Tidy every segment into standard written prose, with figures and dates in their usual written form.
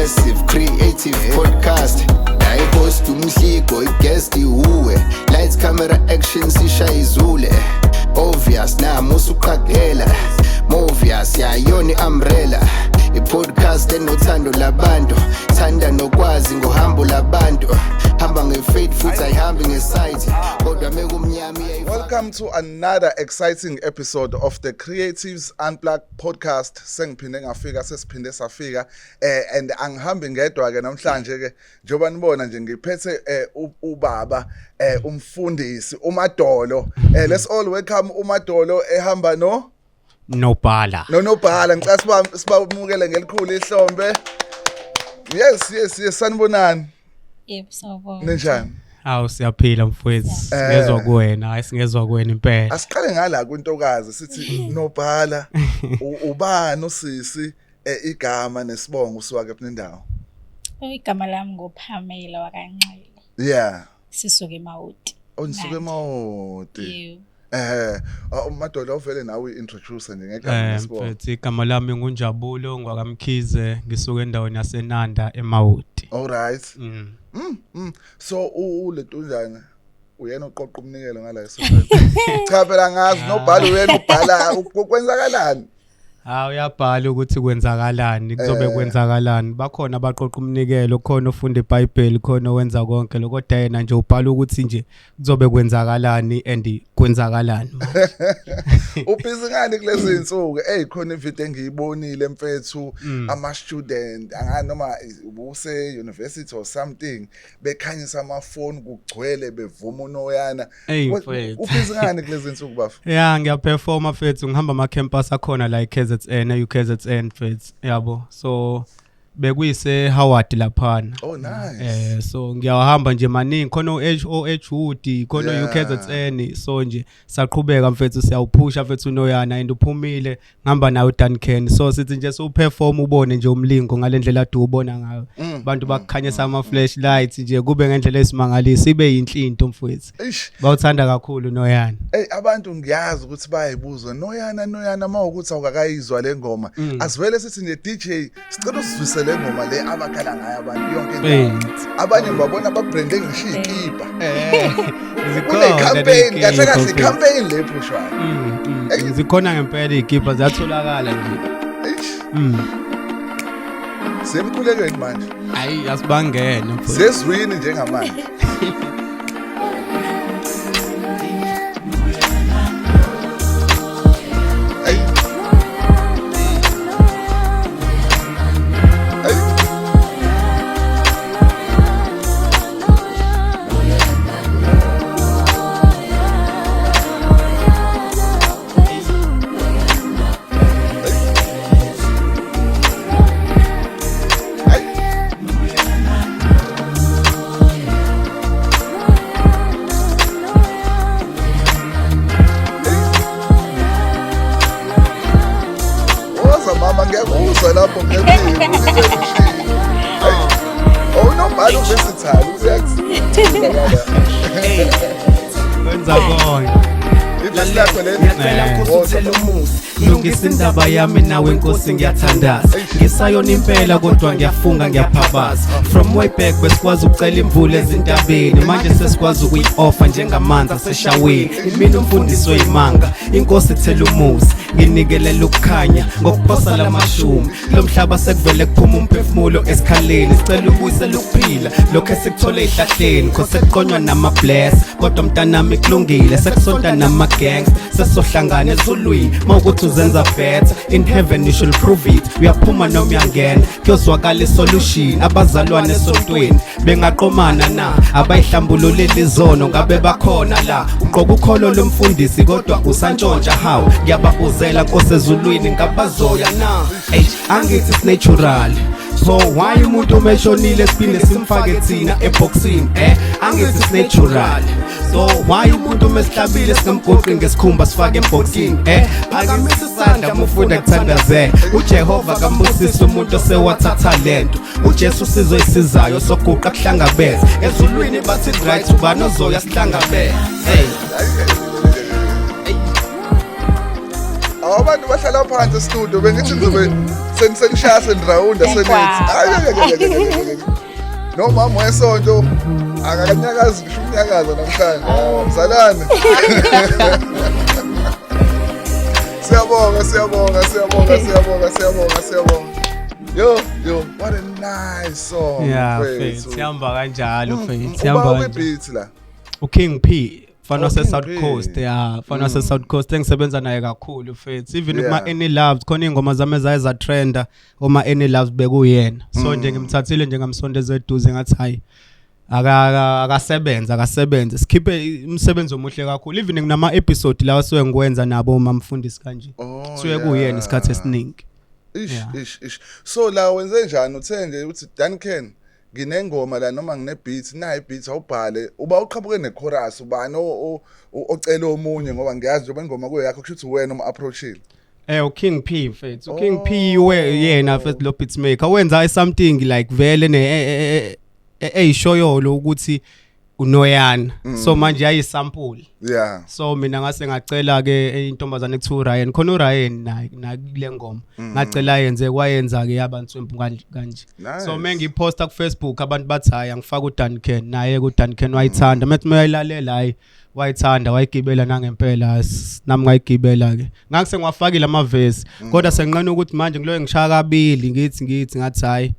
Progressive creative podcast. I-host umhliko, i-guest ihuwe. Lights, camera, action, sisha izule. Obvious namusa uqagela. Movius yayona umbrella. I-podcast enothando labantu. Thanda nokwazi ngohambo labantu. Hamba ngefaith futhi ayihambi ngesight. Kodwa mekumnyama iyayifaka. Welcome to another exciting episode of the Creatives Unplugged podcast. Sengiphinde ngafika, sesiphinde safika and angihambi ngedwa ke namhlanje ke, njengoba nibona nje ngiphethe ubaba umfundisi uMadolo. Let's all welcome uMadolo ehamba no Nobhala. Nonobhala. Ngicela sibamukele ngelikhulu ihlombe. Yes, sanibonani. Yebo, sawubona. Ninjani? Awu, siyaphila mfowethu. Singezwa kuwena, hayi, singezwa kuwena impela. Asiqale ngala kwintokazi, sithi Nobhala, ubani usisi, igama nesibongo, usuka kephi nendawo? Igama lami nguPamela wakaNxele. Sisuke eMawoti. Oh, nisuke eMawoti. Yebo. Umadoda uvele nawe introduce nje ngegama nesibongo. Mfethu, igama lami nguNjabulo ngwakaMkhize, ngisuka endaweni yaseNanda eMawoti. All right. So uletunjana uyena oqoqa umnikelo ngala esontweni. Cha phela ngazi nobhala uyena ubhala kwenzakalani? Ha, uyabhala ukuthi kwenzakalani, kuzobe kwenzakalani. Bakhona abaqoqa umnikelo, khona ofunda iBhayibheli, khona owenza konke lokho, kodwa yena nje ubhala ukuthi nje kuzobe kwenzakalani and kwenzakalani manje. Ubhizi ngani kulezi insuku? Hey, khona ivideo engiyibonile mfethu, ama student angani noma ubuse university or something, bekhanyisa amafoni kugcwele bevuma unoyana. Hey, mfethu. Ubhizi ngani kulezi insuku bafo? Yeah, ngiyaperforma mfethu, ngihamba ama campus akhona la eKZN, eUKZN mfethu, yabo. So bekuyise Howard laphana. Oh, nice. So ngiyahamba nje maningi, khona o H O H Wood, khona UKZN, so nje saqhubeka mfethu, siyawuphusha mfethu unoyana and uphumile, ngihamba nawe Duncan. So sithi nje so perform ubone nje umlingo ngalendlela ade ubona ngayo. Abantu bakukhanyisa ama flashlights nje kube ngendlela esimangalisa, ibe yinhle into mfethu. Eish. Bawuthanda kakhulu noyana. Hey, abantu ngiyazi ukuthi bayayibuza noyana noyana, mawukuthi awukakayizwa le ngoma. Asivele sithi nje DJ, sicela usizwise le ngoma le abakhala ngayo abantu yonke Hey. indawo. Abanye ngibabona babrande ngisho ikipa. Zikhona Kune campaign kahle kahle, mfethu. campaign le phushwayo. Zikhona ngempela izikipa, ziyatholakala nje. Eish. Semkhulekweni manje. Hayi, asibangene mfethu. Sezwini njengamanje. Hey. Hey. Woza mama, ngiyakuzwa lapho ngephimbo. Oh, nobhala uvesithalo uyakuthula. Kwenza konke. Ivesi lakho leli. Ngiyacela Nkosi uthele umusa, lungisa indaba yami nawe Nkosi, ngiyathandaza. Ngisayona impela kodwa ngiyafunga ngiyaphabaza. From way back besikwazi ukucela imvula ezintabeni, manje sesikwazi ukuyi-offer njengamanzi aseshaweni. Imina umfundisi oyimanga, inkosi ithela umusa, nginikelela ukukhanya ngokuphosa lamashumi. Lo mhlaba sekuvele kuphuma umphefumulo esikhaleni, sicela ukuyisela ukuphila lokho esikuthole ey'hlahleni. Kho sekuqonywa nama-bless kodwa mntanami kulungile, sekusonta nama-gangs, sesohlangana ezulwini. Mawukuthi uzenza better in heaven you should prove it, uyaphuma noma uyangena kuyozwakala isolution. Abazalwane esontweni bengaqomana na, abayihlambululeli izono ngabe bakhona la. Ugqoka ukholo lomfundisi kodwa usantshontsha, hawu ngiyababuzela Nkosi ezulwini ngabazoya na. Hey, angithi it's natural, so why umuntu omeshonile siphinde simfake thina eboxini? Angithi it's natural, so why umuntu omesihlabile singamgoqi ngesikhumba sifake eboxini? Phakamisa isandla mufunda kuthandazela uJehova kambusisa umuntu osewathatha lento. uJesu usizo isizayo soguqa kuhlangabeza ezulwini, bathi right ubani ozoya sihlangabeza. Hey. Abantu bahlala phansi. phansi e-studio, bengithi ngizobe senishaya senirawunda senithi. Ay, ay, ay, ay, ay, ay. Nomama wesonto akanyakazi ngisho umnyakazo namhlanje. Ah, mzalwane. Siyabonga, siyabonga, siyabonga, siyabonga, siyabonga, siyabonga. Yo, yo, what a nice song. Yeah, mfethu. mfethu, sihamba kanjalo mfethu, Uba sihamba kanjalo. kwi-beat la. uKing P mfana Oh, wase King South P. Coast, yeah, mfana wase South Coast engisebenza naye kakhulu mfethu, even kuma Any Loves khona ingoma zami ezaye zatrenda oma Any Loves bekuyena, so nje ngimthathile nje ngamsondeza eduze, ngathi hayi, akasebenza akasebenze, sikhiphe umsebenzi omuhle kakhulu. Even nginama episode lawa suke ngikwenza nabo uma mfundisi kanje, suke kuyena isikhathi esiningi. Ish, Yeah. ish, ish. So la wenze njani? Uthe nje uthi, "Duncan, nginengoma la noma ngine beat nayi beat, awubhale." Uba uqhamuke ne chorus, ubani ocela omunye? Ngoba ngiyazi njengoba ingoma kuyo yakho, kusho ukuthi wena uma approachile. uKing P mfethu, uKing P we yena mfethu, lo beatmaker wenza something like vele ne eyishoyolo ukuthi unoyana, so manje yayisample. So mina ngase ngacela ke intombazane ekuthiwa uRyan, khona uRyan naye nakule ngoma, ngacela yenze, kwayenza ke yabanswempu kanje kanje. So mengiposta ku Facebook abantu bathi hayi, angifaka uDuncan naye, ku Duncan wayithanda, methi mayilalela, hayi, wayithanda, wayigibela nangempela, nami ngayigibela ke. Ngangise ngiwafakile amavesi, kodwa senginqena ukuthi manje ngiloye ngishaya kabili, ngithi ngathi hayi,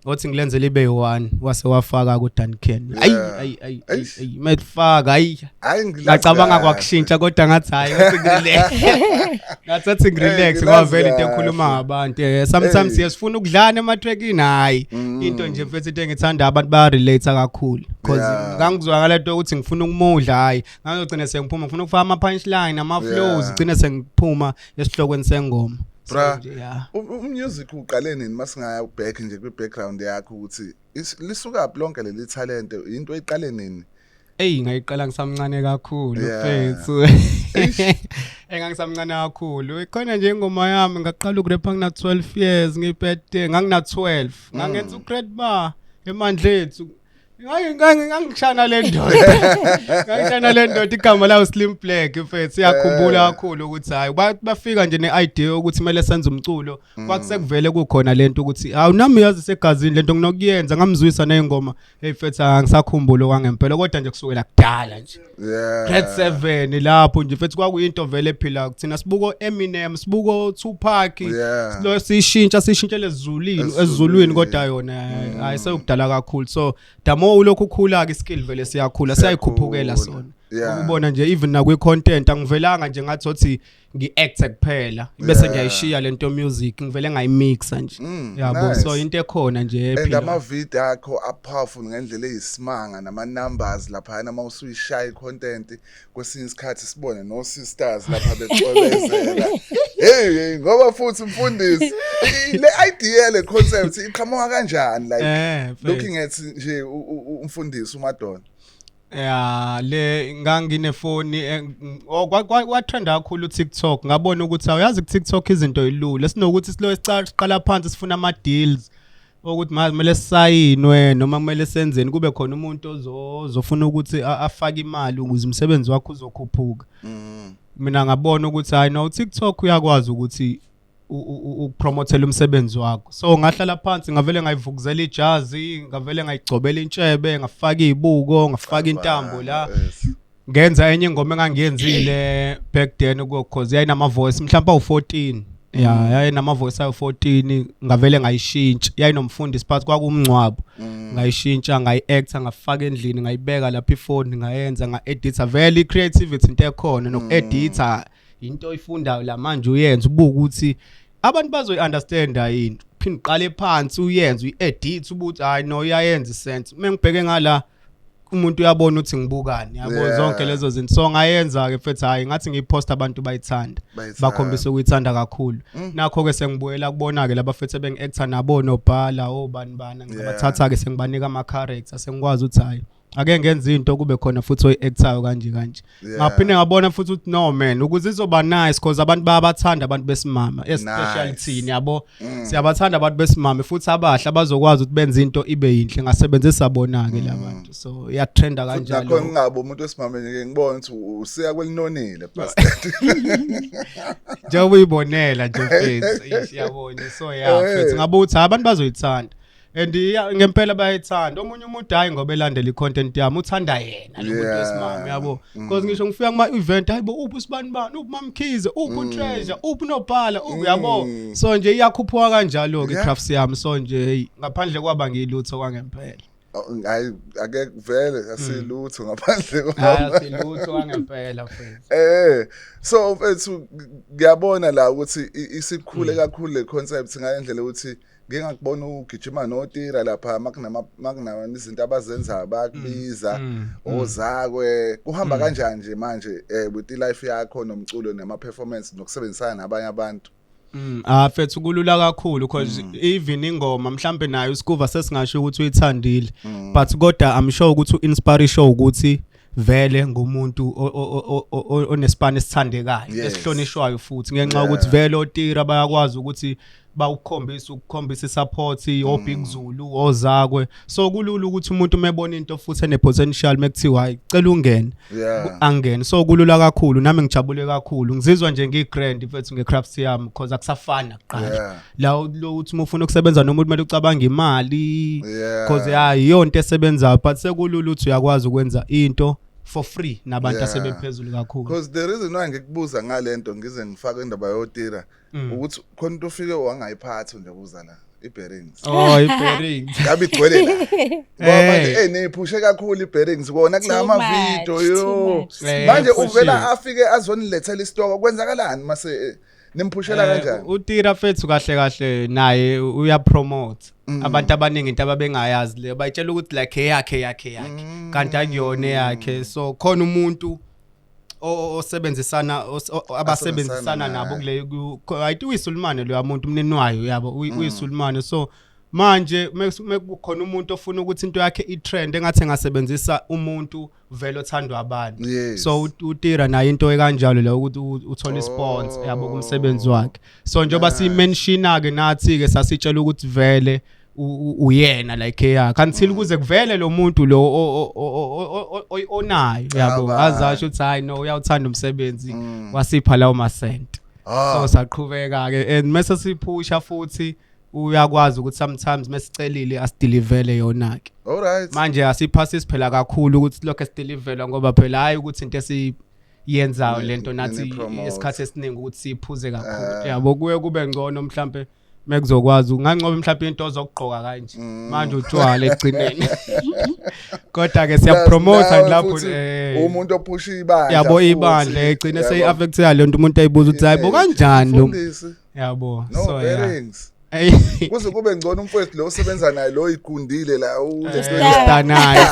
othi ngilenzele ibe yi-one, wase wafaka ku Duncan, ayi. Ayi, ayi, ayi. Eish. Ayi, mefaka, ayi. Hayi, ngilazi Ngacabanga kahle. kwakushintsha, kodwa ngathi hayi, ngathi ngirelax, ngathi ngirelax, Hey, ngoba vele into ngilazi ekhuluma kahle. ngabantu, sometimes Hey. siyasifuna ukudlana ematrackini, hayi, into nje mfethu, into engithanda, abantu baya relate kakhulu because ngangizwakala into ukuthi ngifuna ukumudla, hayi, ngangizogcina sengiphuma ngifuna ukufaka ama punchline, ama flows, gcine sengiphuma esihlokweni sengoma. So Bra. nje, yeah. Umusic uqale nini, masingaya back nje kwi background yakho, ukuthi lisuka phi lonke leli talent, into eqale nini? Eyi, ngayiqala ngisamncane kakhulu mfethu. Engangisamncane kakhulu. Ikhona nje ingoma yami, ngaqala ukurapha ngina 12 years, ngiphethe ngangina 12. Ngangenza ugrade bar emandlethu. Ngangishana le ndoda. Ngangishana le ndoda, igama layo Slim Black mfethu. Siyakhumbula kakhulu ukuthi hayi, bafika nje ne-idea ukuthi kumele senze umculo. Kwakusekuvele kukhona lento ukuthi hawu, nami yazi segazini lento nginokuyenza, ngamzwisa nezingoma. Hey mfethu, angisakhumbula okwangempela, kodwa nje kusukela kudala nje. Grade 7 lapho nje mfethu, kwakuyinto vele ephila kuthina, sibuko Eminem, sibuko Tupac. Lo sishintsha sishintshele ezulwini. Ezulwini. Ezulwini, kodwa yona hayi, sekudala kakhulu. So the more ulokhu ukhula ke, skill vele siyakhula, siyayikhuphukela sona. Ukubona nje even nakwi content, angivelanga nje ngathi othi ngi-act kuphela bese ngiyayishiya lento music, ngivele ngayimixa nje, yabo. So into ekhona nje And ephila. ama-video akho a-powerful ngendlela eyisimanga, nama-numbers laphayana uma usuyishaya i-content, kwesinye isikhathi sibone no-sisters lapha becwebezela. Hey, hey, ngoba futhi mfundisi, le idea, le concept iqhamuka kanjani, like Mfethu. looking at nje umfundisi uMadonna? Ya, le nganginefoni, oh, kwatrenda kakhulu uTikTok, ngabona ukuthi awuyazi ku TikTok izinto ilula, sinokuthi silo siqala phansi sifuna ama deals ukuthi manje kumele sisayinwe noma kumele senzeni, kube khona umuntu ozofuna ukuthi afake imali ukuze umsebenzi wakho uzokhuphuka. Mina ngabona ukuthi hayi no, TikTok uyakwazi ukuthi ukupromotela umsebenzi wakho, so ngahlala phansi, ngavele ngayivukuzela ijazi, ngavele ngayigcobela intshebe, ngafaka izibuko, ngafaka intambo la, ngenza enye ingoma engangiyenzile back then ku cause yayinama voice mhlawumbe awu14, ya, yayinama voice awu14, ngavele ngayishintsha, yayinomfundisi phakathi, kwakumngcwabo, ngayishintsha, ngayi-acta, ngafaka endlini, ngayibeka lapha ifoni, ngayenza, nga-editha. Vele i-creativity into ekhona, noku-editha into oyifundayo la manje, uyenza ubuke ukuthi abantu bazoyi-understanda yini, phinde uqale phansi uyenze, uyi-edit, ubuthi hayi no, iyayenza isense, uma ngibheke ngala umuntu uyabona ukuthi ngibukani, yabo. Zonke lezo zinto, so ngayenza ke mfethu, hayi, ngathi ngiyipost, abantu bayithanda. Bayithanda. Bakhombisa ukuyithanda kakhulu. Nakho ke sengibuyela kubona ke laba fethu bengi-actor nabo, nobhala obani bani, ngibathatha ke sengibanika ama character, sengikwazi ukuthi hayi. Ake ngenza into kube khona futhi oyi-actayo kanje kanje. Ngaphinde ngabona futhi ukuthi no man, ukuze izoba nice, because abantu bayabathanda abantu besimama, especially thina, yabo. Siyabathanda abantu besimame futhi abahle abazokwazi ukuthi benze into ibe yinhle. Ngasebenzisa bona ke labantu, so iyatrenda Futhi kanjalo. nakhona ngingabe umuntu wesimame nje, ngibona ukuthi usiya kwelinonile, bastard. Njengoba uyibonela nje, mfethu. Eish, yabo nje, so yeah, mfethu, ngabe uthi hayi, abantu bazoyithanda and ngempela bayayithanda. Omunye umuntu, hayi, ngoba elandela i-content yami, uthanda yena lo muntu wesimame, yabo, because ngisho ngifika kuma event, hayibo, uphi usibani bani, uphi Mamkhize, uphi uTreasure, uphi Nobhala, uphi, yabo. So nje iyakhuphuka kanjalo ke crafts yami. So nje, hey, ngaphandle kwaba ngilutho kwangempela. Oh, hayi, ake vele asilutho ngaphandle Hayi, asilutho kwangempela, mfethu. So mfethu, ngiyabona la ukuthi isikhule kakhulu le concept ngalendlela ukuthi ngingakubona ugijima noTira lapha makunama makunama izinto abazenzayo, bayakubiza ozakwe. Kuhamba kanjani nje manje with life yakho nomculo nama performance nokusebenzisana nabanye abantu? Ah mfethu, kulula kakhulu because even ingoma mhlambe nayo uSkuva sesingasho ukuthi uyithandile, but kodwa I'm sure ukuthi uinspire show ukuthi vele ngumuntu onesipani esithandekayo, esihlonishwayo futhi, ngenxa yokuthi vele oTira bayakwazi ukuthi bawukhombisa ukukhombisa isupport, oBig Zulu, ozakwe. So kulula ukuthi umuntu mebona into futhi ene potential, mekuthiwa hayi, cela ungene, angene. So kulula kakhulu. Nami ngijabule kakhulu, ngizizwa nje ngigrand, mfethu, ngecraft yami, because akusafani nakuqala la lo uthi uma ufuna ukusebenza nomuntu kumele ucabange imali, because ya iyonto esebenzayo, but sekulula ukuthi uyakwazi ukwenza into for free nabantu asebephezulu kakhulu. Because the reason why ngikubuza ngalento, ngize ngifake indaba yoTira, ukuthi khona into ufike wangayiphathi nje kuza la, i-bearings. Oh, i-bearings. Ngabe igcwele la ngoba manje niyiphushe kakhulu i-bearings kona kula Too ma-video much, too yo. much. Manje Iphushile. uvela afike azonilethela isitoko, kwenzakalani mase nimphushela kanjani? uTira fethu, kahle kahle naye uyapromote. Abantu abaningi into ababengayazi le bayitshela ukuthi like eyakhe yakhe yakhe, kanti akuyona eyakhe. So khona umuntu osebenzisana abasebenzisana nabo naye. kule ayithi uyisulumane lo muntu, umnini wayo, yabo, uyisulumane. So manje mekukhona umuntu ofuna ukuthi into yakhe itrend, engathi engasebenzisa umuntu vele othandwa abantu. So uTira naye into ekanjalo la ukuthi uthola isponsor, yabo, kumsebenzi wakhe. So njengoba simenshina ke nathi ke sasitshela ukuthi vele uyena like eyakhe until kuze kuvele lo muntu lo onayo, yabo, azasho ukuthi hayi no, uyawuthanda umsebenzi, wasipha lawo masenti. So saqhubeka ke and mase siphusha futhi uyakwazi ukuthi sometimes mesicelile asidelivele yona ke. Manje asiphasi phela kakhulu ukuthi lokho esidelivelwa, ngoba phela hayi ukuthi into esiyenzayo lento nathi Nipromote. isikhathi esiningi ukuthi siphuze kakhulu, yabo. Kuye kube ngcono mhlambe mekuzokwazi ungancoba mhlambe into ozokugqoka kanje manje utshwala ekugcineni, kodwa ke siyapromote Nawe lapho. futhi umuntu ophusha ibandla Yabo, futhi, ibandla egcine yabo. seyi-affecta le nto, umuntu ayibuza ukuthi hayibo, kanjani lo? Mfundisi, Yabo. no So yeah. bearings. Ey. Kuze kube ngcono umfowethu lo osebenza naye lo igundile la Stanayo.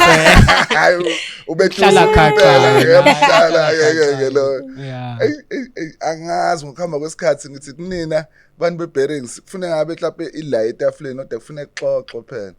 Hayi, Uhlala khaxa. Ubehlala ke ke lo. Ey ey ey, angazi, ngokuhamba kwesikhathi ngithi kunina bantu be-bearings kufuneka ngabe mhlawumbe ila etafuleni, kodwa kufuneka kuxoxwe phela.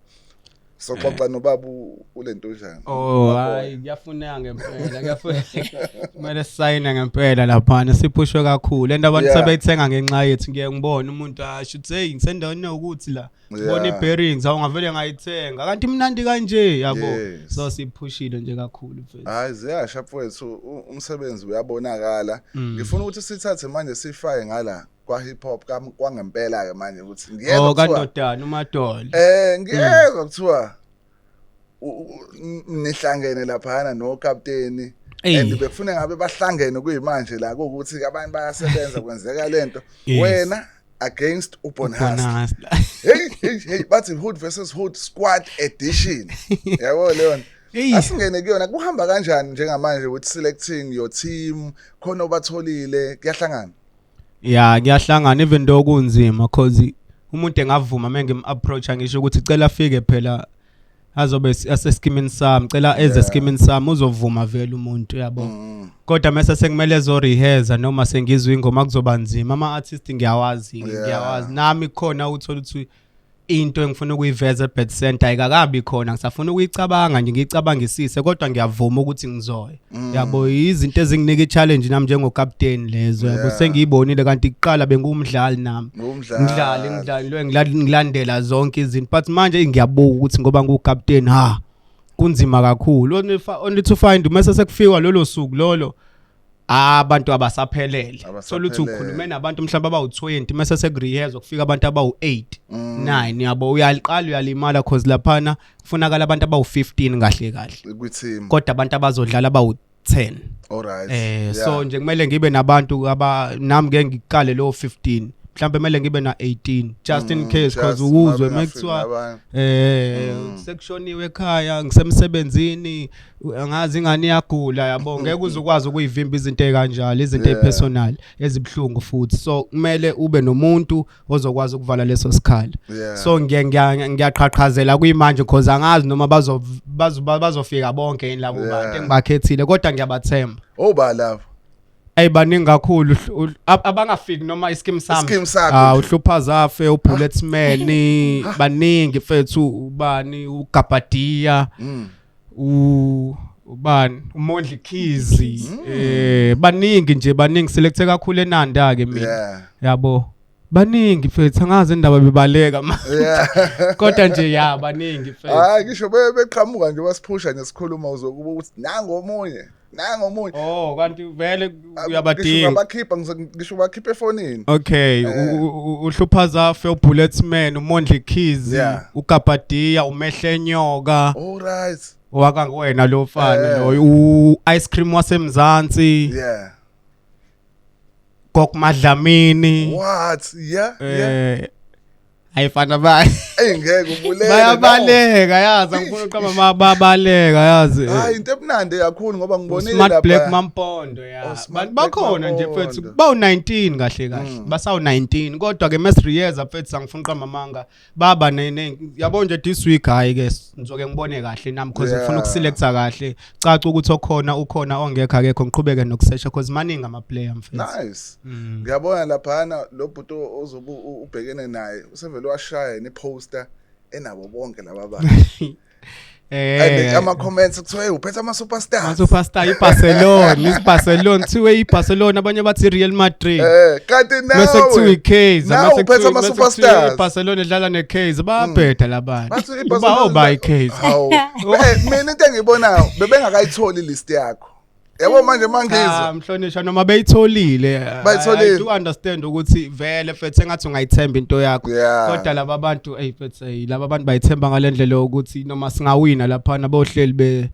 Soxoxa nobaba ulento njani. Oh hayi, kuyafuneka ngempela, kuyafuneka, kumele sisayine ngempela laphana, siphushwe kakhulu and abantu sebeyithenga ngenxa yethu. Ngiye ngibone umuntu asho ukuthi hey, ngisendaweni ukuthi la ngibona i-bearings, awungavele ngayithenga kanti imnandi kanje, yabo. So siphushile nje kakhulu, mfethu. Hayi, ziyasha mfowethu, umsebenzi uyabonakala. Ngifuna ukuthi sithathe manje sifake ngala kwa hip hop kwangempela ke manje ukuthi ngiyezwa Oh, kuthiwa kandodana uMadolo. Ngiyezwa kuthiwa nihlangene laphana nokapteni Eyi. and bekufuna ngabe bahlangene kuyimanje la kuwukuthi abanye bayasebenza, kwenzeka lento wena against uBon Hustler. Bonasta. Hey hey hey, bathi hood versus hood squad edition, yabo leyo. Eyi. Asingene kuyona, kuhamba kanjani njengamanje with selecting your team, khona obatholile, kuyahlangana? Ya, kuyahlangana, even though kunzima cause umuntu engavuma mengim approach ngisho ukuthi cela afike phela azobe aseskimini sami, cela eze eskimini sami, uzovuma vele umuntu, yabo. Kodwa mase sekumele ezo rehearse noma sengizwe ingoma, kuzoba nzima. Ama artist ngiyawazi, ngiyawazi nami khona uthola ukuthi Into engifuna ukuyiveza eBet Center ayikakabi khona, ngisafuna ukuyicabanga nje, ngiyicabangisise, kodwa ngiyavuma ukuthi ngizoya. Yabo, izinto ezinginika i-challenge nami njengokapteni lezo, yabo. Sengiyibonile, kanti kuqala bengumdlali nami. Ngumdlali. Ngidlale ngilandela zonke izinto, but manje ngiyabuka ukuthi ngoba ngukapteni, ha, kunzima kakhulu, only to find mase sekufikwa lolo suku lolo, abantu abasaphelele. So luthi Abasaphelele. Ukhulume nabantu mhlawumbe abawu-20, mase sekurehearswa kufika abantu abawu-8, 9, yabo. Uyaliqala uyalimala, cause laphana kufunakala abantu abawu-15 kahle kahle, kwi-team, kodwa abantu abazodlala abawu-10. All right. So nje kumele ngibe nabantu aba nami ngeke ngiqale lo 15, mhlawumbe kumele ngibe na 18 just in case, cause Just ukuzwe mabe mekuthiwa ngafiki nabanye. Sekushoniwe ekhaya, ngisemsebenzini, angazi ingane iyagula, yabo, ngeke uze ukwazi ukuyivimba izinto ezikanjalo, izinto ezipersonal ezibuhlungu futhi. So kumele ube nomuntu ozokwazi ukuvala leso sikhala. So ngiyaqhaqhazela kuyimanje, because angazi noma bazofika bonke yini labo bantu engibakhethile, kodwa ngiyabathemba. Oba lapho. Ey, baningi kakhulu abangafiki noma iskim sami. Iskim sakho Ah, nje. uhlupha zafe, uBulletsman, baningi mfethu, ubani, uGabadia, ubani, uMondli Khizi, baningi nje, baningi, selecte kakhulu eNanda ke mina. Yabo, baningi mfethu, angazi indaba bebaleka manje. Kodwa nje ya, baningi mfethu. Hayi, ngisho beqhamuka nje, basiphusha nje sikhuluma, uzokuba ukuthi nangomunye, nangomunye. Oh, kanti vele Ngisho uyabadinga. ngabakhipha, ngisho bakhipha efonini. Okay, uhlupha zafe, uBulletsman, uMondli Khizi, uGabadia, uMehlenyoka. All right. Wakakwena lo fana loyo, u-ice cream wasemzansi. Gok Madlamini. What? Yeah. Ayifana ba Ey, ngeke ubulele. Bayabaleka, yazi, angifuna uqamba, babaleka, yazi. Hayi, into emnandi kakhulu ngoba ngibonile Smart lapha. Black Mampondo, ya. Oh, Smart Bantu Black bakhona nje mfethu, Mampondo. bawu 19 kahle kahle, basawu 19, kodwa ke mesriyeza mfethu, angifuna uqamba amanga, baba ne yabo nje this week, hayi ke, ngizoke ngibone kahle nami, because ngifuna ukuselecta kahle, caca ukuthi okhona ukhona, ongekho akekho, ngiqhubeke nokusesha, because maningi ama player mfethu. Nice. Ngiyabona laphana lo bhuti ozobe ubhekene naye usevele washaya ne-poster enabo bonke laba bantu. And ama comments kuthiwa, hey, uphethe ama superstars. Ama superstar, iBarcelona, iBarcelona, kuthiwe iBarcelona, abanye bathi Real Madrid. Kanti nawe. Bese kuthiwa iKaizer, Nawe mase uphethe ama kuthiwa superstars. iBarcelona idlala neKaizer, bayabheda labantu. Bathi Uba iBarcelona oba iKaizer. Hawu. Mina into engiyibonayo, bebengakayitholi list yakho. Yabo, manje mangizwa. Cha, mhlonishwa, noma beyitholile. Bayitholile. I do understand ukuthi vele mfethu engathi ungayithemba into yakho. Kodwa laba bantu, hey mfethu, hey, laba bantu bayithemba ngalendlela yokuthi noma singawina laphana, bohleli be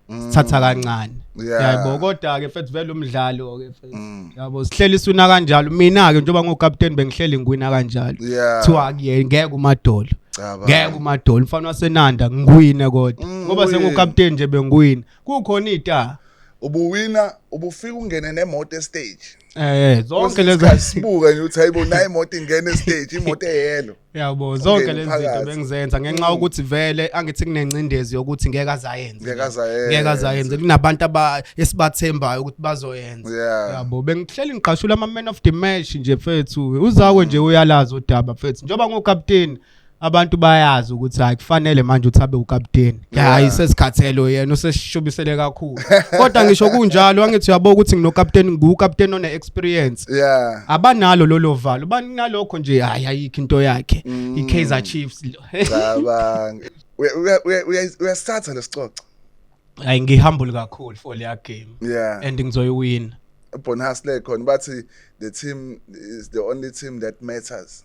sithatha kancane. Yabo, kodwa ke mfethu vele umdlalo ke mfethu. Yabo, sihleli suna kanjalo. Mina ke njengoba ngukapteni bengihleli ngiwina kanjalo. Kuthiwa kuye ngeke uMadolo. Cha, ba. Ngeke uMadolo, mfana waseNanda, ngiwine kodwa. Ngoba Win. sengukapteni nje bengiwina. Kukhona ita. Ubuwina, ubufika ungene nemoto estage. Zonke Kwesinye lezo isikhathi sibuka nje ukuthi hayibo, nayi imoto ingena estage, imoto eyelo. Yabo, zonke Ungene lezi zinto phakathi. bengizenza ngenxa yokuthi vele angithi kunencindezi yokuthi ngeke azayenze. Ngeke azayenze. Ngeke azayenze. Kunabantu aba esibathembayo ukuthi bazoyenza. Yabo, bengihleli ngiqashula ama man of the match nje mfethu. Uzakwe nje uyalazi udaba mfethu. Njengoba ngukapteni, abantu bayazi ukuthi hayi, kufanele manje uthi abe ukapteni. Hayi, sesikhathelo yena, useshubisele kakhulu. Kodwa ngisho kunjalo, angithi uyabo ukuthi nginokapteni, ngukapteni one experience. Abanalo lolo valo, banalokho nje, hayi, ayikho into yakhe. IKaizer Chiefs lo. Cabanga. Uyasithatha lesicoco. Hayi, ngihumble kakhulu for leya game. And ngizoyiwina. Born Hustler khona bathi the team is the only team that matters.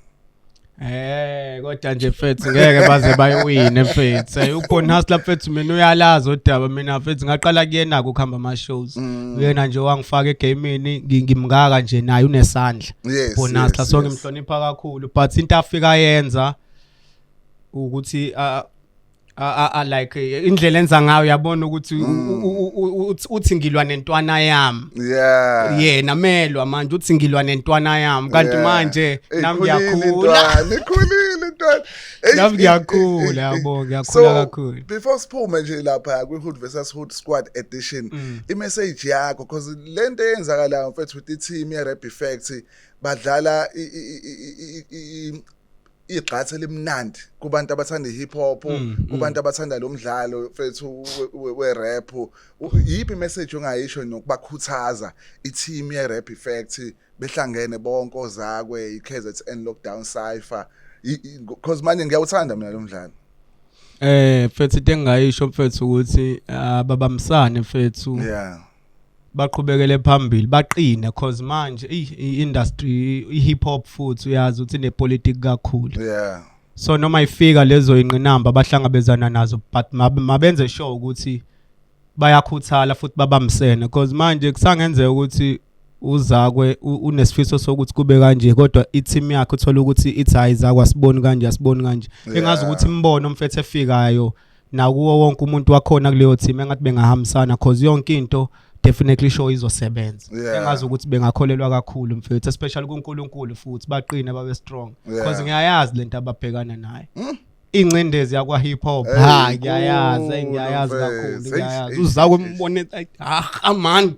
Kodwa nje mfethu ngeke baze bayiwine mfethu. UBorn Hustler mfethu, mina uyalazi udaba, mina mfethu ngaqala kuyena ukuhamba ama shows. Uyena nje wangifaka egameni, ngimngaka nje naye unesandla. Born Hustler, so ngimhlonipha kakhulu, but into afika yenza ukuthi a like indlela enza ngayo, uyabona ukuthi uthi ngilwa nentwana yami. Yena melwa manje uthi ngilwa nentwana yami, kanti manje nami Ikhulile ngiyakhula. intwana, ikhulile intwana. Ey, Nami ey, ngiyakhula, ey, yabo, ngiyakhula So, kakhulu. before siphume nje lapha kwi-Hood versus Hood Squad edition, i-message yakho, because lento eyenzakalayo mfethu with i-team ye-Rap Effect, badlala Igxathe limnandi kubantu abathanda i-hip hop, kubantu abathanda lo mdlalo mfethu we-rap. Yiphi message ongayisho nokubakhuthaza i-team ye-Rap Effect behlangene bonke, ozakwe i-KZN Lockdown Cypher? Because manje ngiyawuthanda mina lo mdlalo. Mfethu, into engingayisho, mfethu, ukuthi ababambisane, mfethu, baqhubekele phambili, baqine, cause manje i-industry i-hip hop futhi uyazi ukuthi inepolitiki kakhulu. So noma ifika lezo ingqinamba abahlangabezana nazo, but mabenze sure ukuthi bayakhuthala futhi babambisene, because manje kusangenzeka ukuthi uzakwe unesifiso sokuthi kube kanje, kodwa i-team yakhe uthola ukuthi ithi, "Hayi zakwe, asiboni kanje, asiboni kanje." Engazi ukuthi imbono, mfethu, efikayo nakuwo wonke umuntu wakhona kuleyo team, engathi bengahambisana, cause yonke into definitely sure izosebenza. Engazi ukuthi bengakholelwa kakhulu, mfethu, especially kuNkulunkulu, futhi baqine, babe strong, because ngiyayazi lento ababhekana nayo, ingcindezi yakwa hip hop. Hey, Ha, ngiyayazi, inkulu, ngiyayazi mfethu. kakhulu. Eish, Ngiyayazi. Eish, Uzakwe eish. umbone, ah man,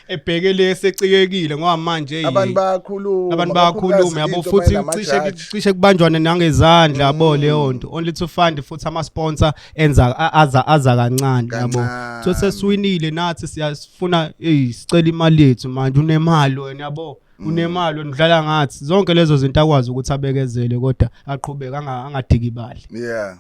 ebhekele secikekile ngoba manje Abantu bayakhuluma. Abantu bayakhuluma, yabo, Into futhi mayinama cishe judge. Cishe kubanjwane nangezandla, yabo, leyo nto, only to find futhi ama sponsor enza aza kancane, yabo. Kancane. So sesiwinile nathi, siyasifuna, hey, sicela imali yethu manje, unemali wena, yabo, unemali wena, udlala ngathi. Zonke lezo zinto akwazi ukuthi abekezele, kodwa aqhubeke, angadikibali.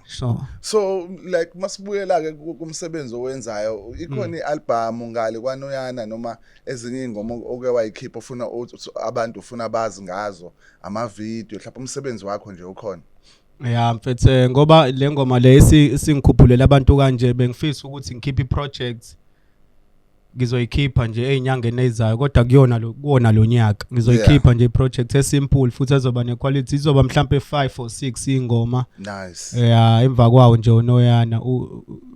So So like masibuyela ke kumsebenzi owenzayo, ikhona ialbum ngale kwanoyana noma ezinye ingoma oke wayikhipha ufuna abantu ufuna bazi ngazo, ama video, mhlawumbe umsebenzi wakho nje ukhona? Ya mfethu, ngoba le ngoma le isingikhuphulele abantu kanje, bengifisa ukuthi ngikhiphe iproject. Ngizoyikhipha nje ey'nyangeni ezizayo, kodwa kuyona lo kuwona lo nyaka ngizoyikhipha nje iproject esimple futhi ezoba nequality. Izoba mhlampe 5 or 6 ingoma. Ya, emva kwawo nje unoyana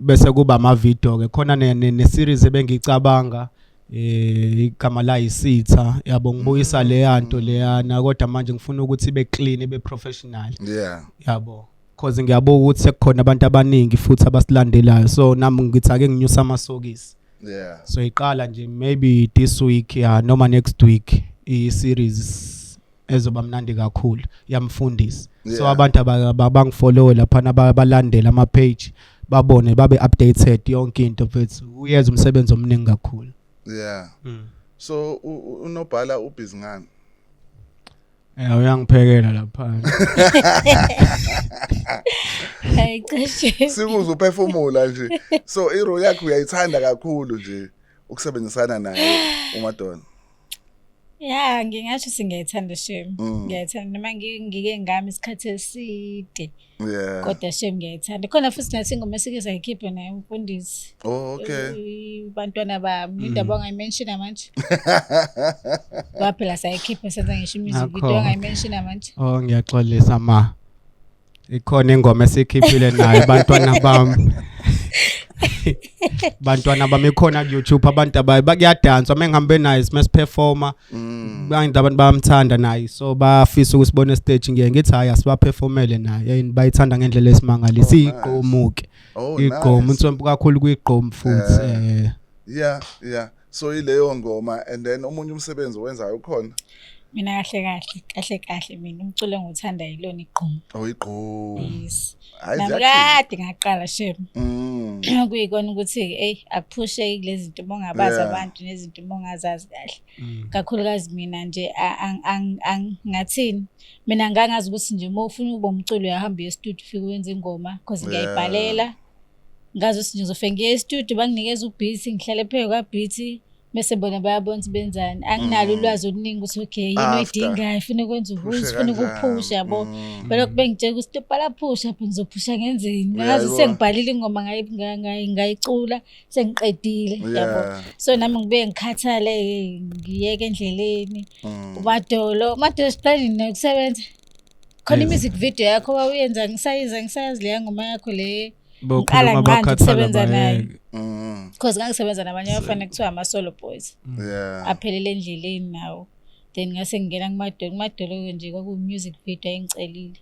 bese kuba ama video ke khona ne series ebengicabanga, igama la isitha, yabo, ngibuyisa leya nto leyana, kodwa manje ngifuna ukuthi ibe clean, ibe professional, yabo, cause ngiyabuka ukuthi sekukhona abantu abaningi futhi abasilandelayo, so nami ngithi ake nginyusa amasokisi. So iqala nje maybe this week, ya, noma next week, i series ezoba mnandi kakhulu yamfundisi. So abantu abangifollow lapha, balandela ama page, babone, babe updated yonke into, mfethu. Uyeza umsebenzi omningi kakhulu. So unobhala ubusy ngani? Uyangiphekela lapha. Hayi, cishe. Sikuze uphefumula nje. So irole yakho uyayithanda kakhulu nje ukusebenzisana naye uMadonna? Ya, ngingasho singiyayithanda shem. Ngiyayithanda noma ngike ngami isikhathi eside. Kodwa shem ngiyayithanda. Khona futhi nathi ingoma esike sayikhipha naye umfundisi. Oh, okay. Bantwana bami, indaba ongayimention manje. Waphela sayikhipha, senza ngisho music video. Nakho. Ongayimention manje. Oh, ngiyaxolisa ma. Ikhona ingoma esikhiphile nayo, bantwana bami. Bantwana bami ikhona ku YouTube, abantu abayi bakuyadansa mengihambe naye sime performer. Bantu abantu bayamthanda naye, so bafisa ukusibona stage. Ngiye ngithi hayi, asibaperformele naye. Yini, bayithanda ngendlela esimangalisa. Oh, nice. Igqomuke. Oh, Igqomu nice. insompo kakhulu kuyigqomu futhi. Yeah. So ileyo ngoma and then omunye umsebenzi owenzayo ukhona? Mina kahle kahle kahle kahle mina umculo engiwuthanda yilona igqomu. Oh, igqomu. Yes. Hayi, Nami ziyakhipha. kade ngaqala shem. Kuyikona ukuthi hey, akuphushe kulezi zinto bongabazi abantu nezinto bongazazi kahle. Kakhulukazi mina nje ngathini? Mina ngangazi ukuthi nje uma ufuna ukuba umculo uyahamba uye e-studio, ufike wenze ingoma, because ngiyayibhalela. Ngazi ukuthi nje ngizofike ngiye e-studio, banginikeza ubeat, ngihlale phezu kwa-beat, bese bona bayabona ukuthi benzani. Anginalo ulwazi oluningi ukuthi okay, yini After. oyidingayo, ufuna ukwenza ukuthi, Phushe ufuna kanjani? ukuphusha, yabo. Belokhu bengitshela ukuthi bhala phusha, phela ngizophusha ngenzeni? Ngazi Uyayibona. sengibhalile ingoma, ngayicula, sengiqedile, yabo. So nami ngibuye ngikhathale, ngiyeke endleleni. Umadolo, umadolo siqale nini ukusebenza? Khona i-music video yakho wawuyenza, ngisayiza, ngisayazi leya ngoma yakho le. Ngiqala Bokhuluma ngqangi bakhathala ukusebenza naye. bayeke. Because ngangisebenza nabanye abafana kuthiwa ama-solo boys. Aphelele endleleni nawo. Then ngase ngingena kumadolo, kumadolo nje kwakuyi-music video ayengicelile.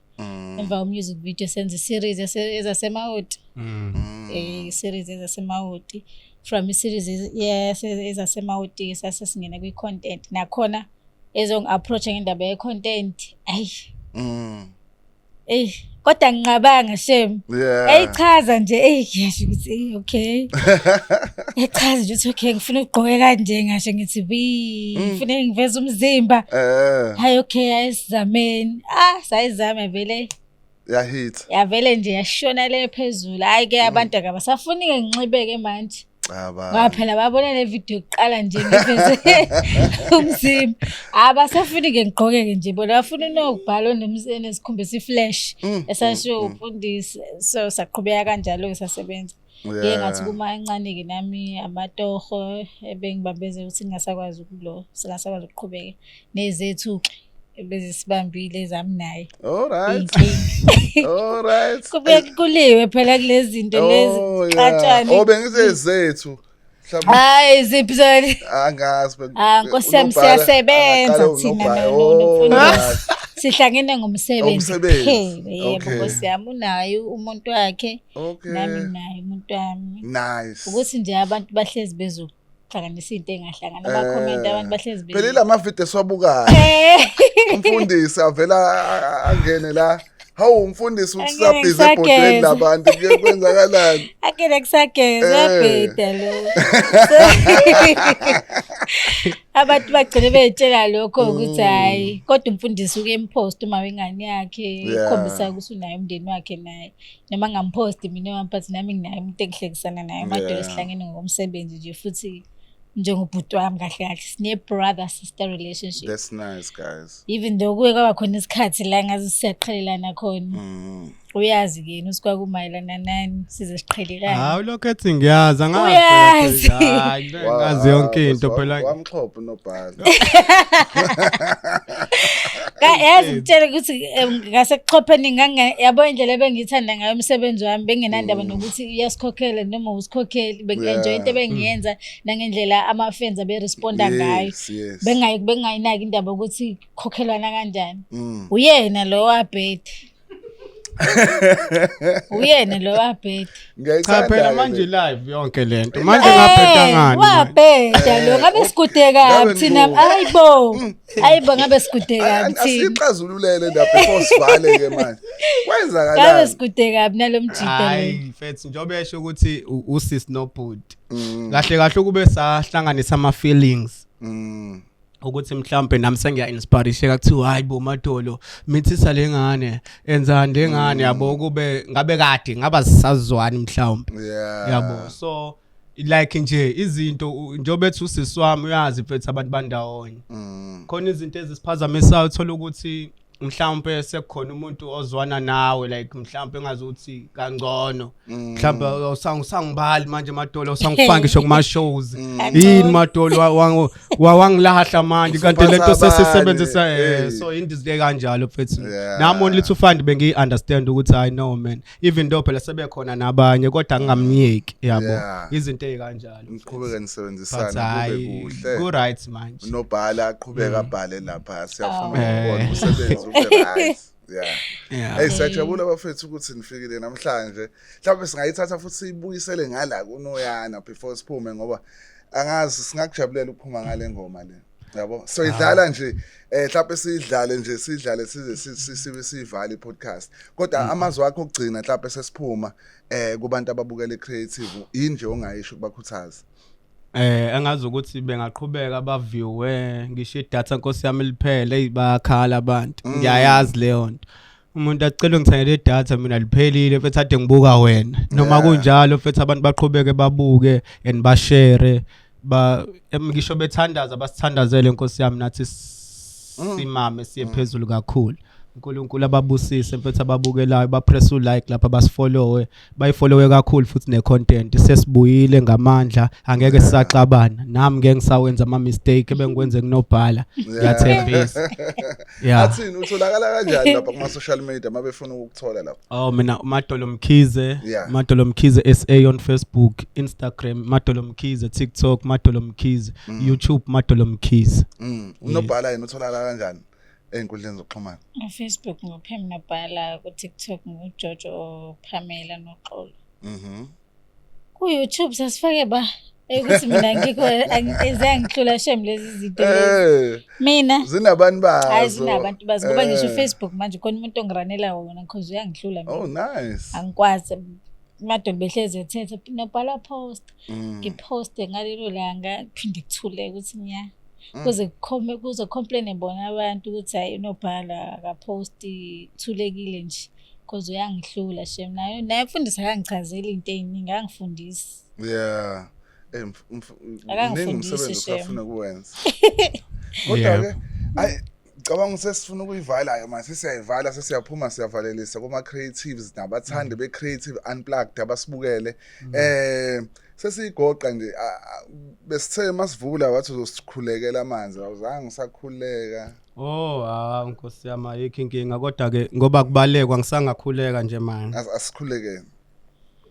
Emva kwe-music video senza i-series ezasemawoti. I-series ezasemawoti. From i-series ezasemawoti sase singena kwi-content. Nakhona ezongi-approach ngendaba ye-content. Ayi. Ey, kodwa nginqabanga shem. Eyichaza nje, ey ngiyasho ukuthi ey okay. Echaza nje ukuthi okay ngifuna ukugqoke kanje, ngasho ngithi bi ngifuna ngiveze umzimba. Hayi okay, ayisizameni. Ah, sayizama vele. Yahit. Yavele nje yashona le phezulu. Hayi ke abantu akabasafuni ke nginxibeke manje. Cha ba. Ngoba phela babona le video kuqala nje ngiveze umzimba. Abasafuni ke ngigqoke nje bona bafuna unokubhala onesikhumba esiflash esasho umfundisi. So saqhubeka kanjalo ke sasebenza. Ngeke ngathi kuma encane ke nami amatoho ebengibambeze ukuthi ngingasakwazi ukulo, singasakwazi ukuqhubeka nezethu ke ebezisibambile ezami naye. All right. Inkinga. All right. Kubuye kuliwe phela kulezi zinto lezi Oh, yeah. xatshane. Oh, bengithi zethu. Mhlawumbe Hayi ziphi zona? angazi. Ah, Nkosi yami, unobhala, siyasebenza angaqala thina unobhala. nomfundisi. Oh, right. Sihlangene ngomsebenzi Ngomsebenzi. kuphela. Yebo, Okay. Nkosi yami unaye umuntu wakhe, Okay. nami nginaye umuntu wami. Nice. Ukuthi nje abantu bahlezi bezohlanganisa into engahlangana, ama-comment abantu bahlezi Phela ila mavidiyo esiwabukayo. Umfundisi avela angene la. Hawu umfundisi Angene usabhizi ebhodweni ngisageza. labantu kuye kwenzakalani? Akena kusageza uyabheda lo. Abantu bagcine bey'tshela lokho ukuthi hhayi kodwa umfundisi uke empost uma wengane yakhe ukhombisa ukuthi unaye umndeni wakhe naye noma ngamposti mina wami but nami nginaye umuntu engihlekisana naye uMadolo sihlangene ngokomsebenzi nje futhi njengobhuti wami kahle kahle sine brother sister relationship. That's nice guys. Even though kuye kwaba khona isikhathi la ngaze siyaqhelelana khona. Uyazi ke yena ukuthi kwakumayelana nani size siqhelelane. Hawu lokho ethi ngiyazi angazi. Uyazi. Hayi ngazi yonke into phela. Wamxhopha unobhala. Yazi ngitshele ukuthi ngasekuxhopheni yabo indlela ebengiyithanda ngayo umsebenzi wami bengenandaba nokuthi uyasikhokhela noma usikhokheli bengi-enjoy into ebengiyenza nangendlela ama-fans aberesponda ngayo. Yes. Bengayinaki indaba ukuthi khokhelwana kanjani. Uyena lo wabhede. Uyena lo wabhede. Cha phela manje live yonke lento. Manje ngabheda ngani? Wabheda lo ngabe sigude kabi thina. Hayibo. Hayibo ngabe sigude kabi thina. Asixazululele ndaba before sivale ke manje. Kwenzakalani? Ngabe sigude kabi nalomjida lo. Hayi mfethu njengoba esho ukuthi usisi nobhuti. Kahle kahle kube sahlanganisa ama feelings. Ukuthi mhlambe nami sengiya inspiresheka kuthiwa hayi bo Madolo mithisa lengane enzani lengane yabo kube ngabe kade ngaba sisazwani mhlawumbe yabo so like nje izinto njengoba ethi usisi wami uyazi mfethu abantu bandawonye khona izinto ezisiphazamisayo uthola ukuthi mhlawumbe sekukhona umuntu ozwana nawe like mhlawumbe engazuthi kangcono mhlawumbe usangibali manje Madolo usangifaka ngisho kuma shows yini Madolo wangilahla manje kanti lento sesisebenzisa so indizile kanjalo mfethu nami only to find bengiyi understand ukuthi I know man even though phela sebekhona nabanye kodwa ngingamyeki yabo izinto ezikanjalo niqhubeke nisebenzisana kube kuhle ku right manje unobhala aqhubeka abhale lapha siyafuna ukubona umsebenzi ube right. Yeah. Hey siyajabula bafethu ukuthi nifikile namhlanje. Mhlawumbe singayithatha futhi siyibuyisele ngala kunoyana before siphume ngoba angazi singakujabulela ukuphuma ngale ngoma le. Yabo. So idlala nje mhlawumbe siyidlale nje sidlale size sibe sivale i-podcast. Kodwa amazwi akho okugcina mhlawumbe sesiphuma kubantu ababukela i-creative yini nje ongayisho kubakhuthaza? Angazi ukuthi bengaqhubeka baviewe ngisho idatha Nkosi yami liphele bayakhala abantu ngiyayazi leyo nto umuntu acela ngithengele idatha mina liphelile mfethu ade ngibuka wena noma kunjalo mfethu abantu baqhubeke babuke and bashare ba ngisho bethandaza basithandazele Nkosi yami nathi simame siye phezulu kakhulu uNkulunkulu ababusise mfethu ababukelayo bapress u like lapha basifollowe bayifollowe kakhulu futhi ne content sesibuyile ngamandla angeke sisaxabana nami ngeke ngisawenza ama mistake ebengikwenze kunobhala ngiyathembisa. Athini utholakala kanjani lapha kuma social media mabefuna ukukuthola lapha? Oh mina Madolo Mkhize, Madolo Mkhize SA on Facebook, Instagram Madolo Mkhize, TikTok Madolo Mkhize, YouTube Madolo Mkhize. Unobhala yena utholakala kanjani ey'nkundleni zokuxhumana? Facebook nguPam Nobhala, ku-TikTok nguJojo Pamela Noxolo. Ku-YouTube sasifake ba Ukuthi mina ngikho ziyangihlula shem lezi zinto lezi. Mina Zinabantu bazo. Hayi, zinabantu bazo ngoba ngisho uFacebook manje khona umuntu ongiranela wona because uyangihlula mina. Oh, nice. Angikwazi. Madolo behlezi ethetha nobhala post. Ngiposte ngalelo langa kuphinde kuthule ukuthi nya. Kuze kukhome kuze complain bona abantu ukuthi hayi unobhala akaposti, kuthulekile nje. Because uyangihlula shem, naye naye mfundisi akangichazeli into eziningi, akangifundisi. Yeah. Mningi Akangifundisi umsebenzi shem. osafuna ukuwenza. Kodwa ke ayi, cabanga sesifuna ukuyivala ke manje, sesiyayivala, sesiyaphuma, siyavalelisa kuma creatives nabathandi be Creative Unplugged abasibukele. Sesiyigoqa nje, besithe masivula wathi uzosikhulekela amanzi, awuzange usakhuleka. Oh, ah, Nkosi yami, ayikho inkinga, kodwa ke ngoba kubalekwa ngisangakhuleka nje manje. Asikhulekeni.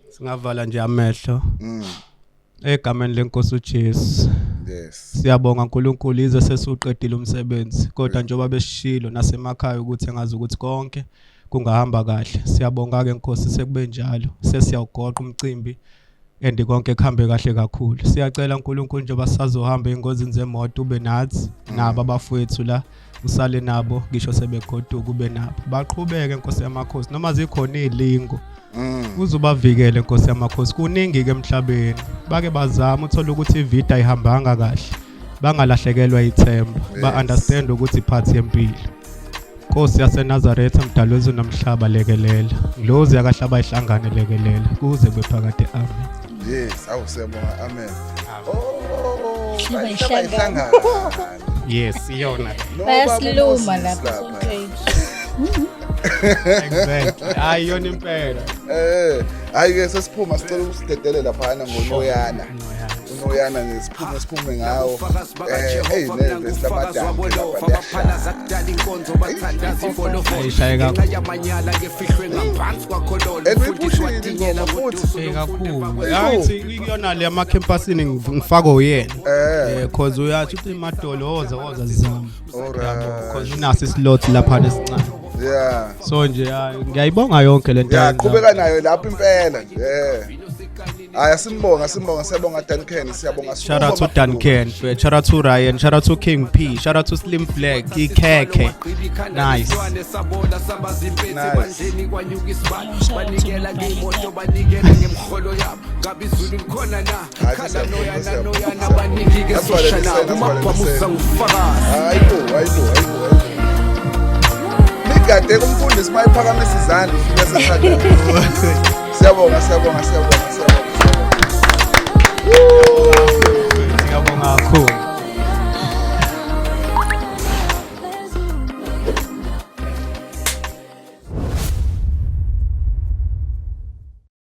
Singavala nje amehlo. Egameni lenkosi uJesu. Yes. Siyabonga uNkulunkulu, ize sesiqedile umsebenzi, kodwa njengoba besishilo nasemakhaya ukuthi engazi ukuthi konke kungahamba kahle. Siyabonga ke Nkosi, sekube njalo. Sesiyawugoqa umcimbi and konke kuhambe kahle kakhulu. Siyacela uNkulunkulu njengoba sisazohamba engozini zemoto ube nathi nabo abafowethu la, usale nabo ngisho sebegoduka ube nabo. Baqhubeke Nkosi yamakhosi, noma zikhona izilingo uzubavikele Nkosi yamakhosi. Kuningi ke emhlabeni, bake bazama uthola ukuthi ivideo ayihambanga kahle, bangalahlekelwa ithemba, ba understand ukuthi iphathi yempilo. Nkosi yaseNazaretha, mdali wezulu nomhlaba, lekelela Ndlozi yakahlaba ihlangane, lekelela kuze kube phakade, amen. Yes, awu siyabonga, amen. Oh, Hlaba bayihlaba ihlangane. ihlangane. Yes, iyona. No, Bayasiluma Baba lapha Moses. sontweni. Exactly, hayi iyona impela. Hayi ke sesiphuma, sicela ukusidedele laphana ngoNoyana. UNoyana nje siphume, siphume ngawo. Hey, nevesi lamadama lapha liyashaya. Ayishaye kakhulu. And uyipushile ingoma futhi. Kakhulu. Angithi iyona le amakhempasini ngifaka uyena. Cause uyathi uthi imadolo woza woza zizama. Alright. Cause unaso islot lapha lesincane. So nje hayi, ngiyayibonga yonke lento Yeah, ayenzayo. qhubeka nayo lapho impela nje. Hayi, asimbonga, simbonga, siyabonga Duncan, siyabonga. Shout out to Duncan, shout out to Ryan, shout out to King P, shout out to Slim Black, Ikeke. Nice. Nice. Hayi, siyabonga, siyabonga. Asivalele, Hayibo, hayibo, hayibo, hayibo. Nigade kumfundisi mayiphakamisa izandla ufike sethandaza. Siyabonga, siyabonga, siyabonga, siyabonga. Siyabonga kakhulu.